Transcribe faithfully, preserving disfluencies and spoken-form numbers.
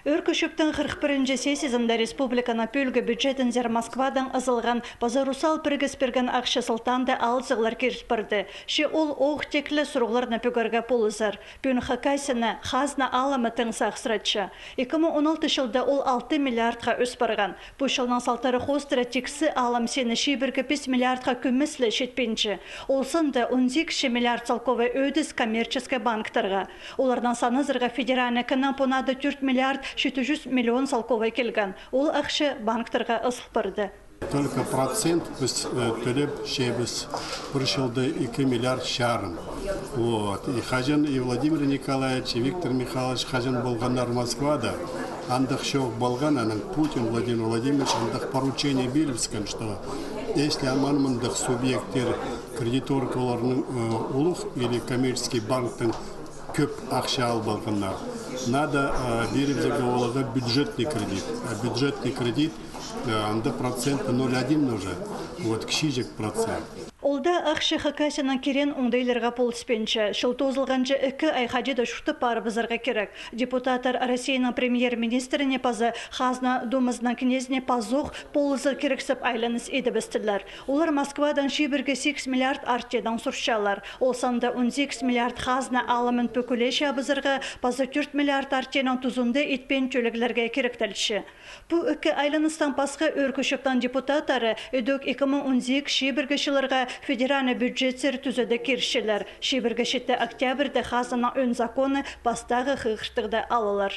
Ӧӧркі чӧптің хырых пірінҷі сессиязында республиканың пӧлгі бюджетінзер Москвадаң ызылған паза русал пірігіс пирген ахча сылтаанда алызығлар киріл парды. Че ол ох тик ле сурығларны пӱгерге полызар. Пӱӱн Хакасияны хазна алымы тың сағысыратча. Ікі муң он алтынҷы чылда ол алты миллиардха ӧс парған. Пу чылның салтары хоостыра тиксі алым сині чибіргі пис миллиардха кӧмес ле читпинче. Ол санда он сигізінҷі миллиард салковай ӧдіс коммерческий банктарға. Оларның саназарға федеральный кіннің понада тӧрт миллиард читі чӱс миллион салковай килген. Ол ахча банктарға ызыл парды. Только процент піс, э, тӧлепчебіс пір чылда ікі миллиард чарым. Вот. И хаҷан и Владимир Николаевич, и Виктор Михайлович хаҷан полғаннар Москвада, андағ чоох полған, анаң Путин Владимир Владимирович андағ поручение пирібіскен, что если аман мындағ субъекттер, кредиторка оларның, э, улуғ или коммерческий банктың кӧп ахча алып алғаннар, надо, э, пирібізерге оларға бюджетный кредит. А бюджетный кредит, э, анда проценты ноль один уже. Вот, кічіҷек процент. Ол даа ахча Хакасияның киреен оңдайларға полыспинча. Чыл тоозылғанҷа ікі ай хаҷада чуртап парыбызарға кирек. Депутаттар Россияның премьер-министріне паза Хазна думазының кнезіне пазох полызығ кирексіп айланыс идібістілер. Олар Москвадаң чибіргі сигіс миллиард артиедаң сурчалар. Ол санда он сигіс миллиард хазна алымын пӱкӱле чабызарға паза тӧрт миллиард артиенің тузында итпеен тӧлеглерге киректелче. Пу ікі айланыстаң пасха Ӧӧркі чӧптің депутаттары ідӧк ікі муң он сигізінҷі чибіргі чылларға федеральный бюджетсер тӱзеде кирчелер. Чибіргі читі октябрьде хазнаның ӧӧн законы пастағы хығыртығда алылар.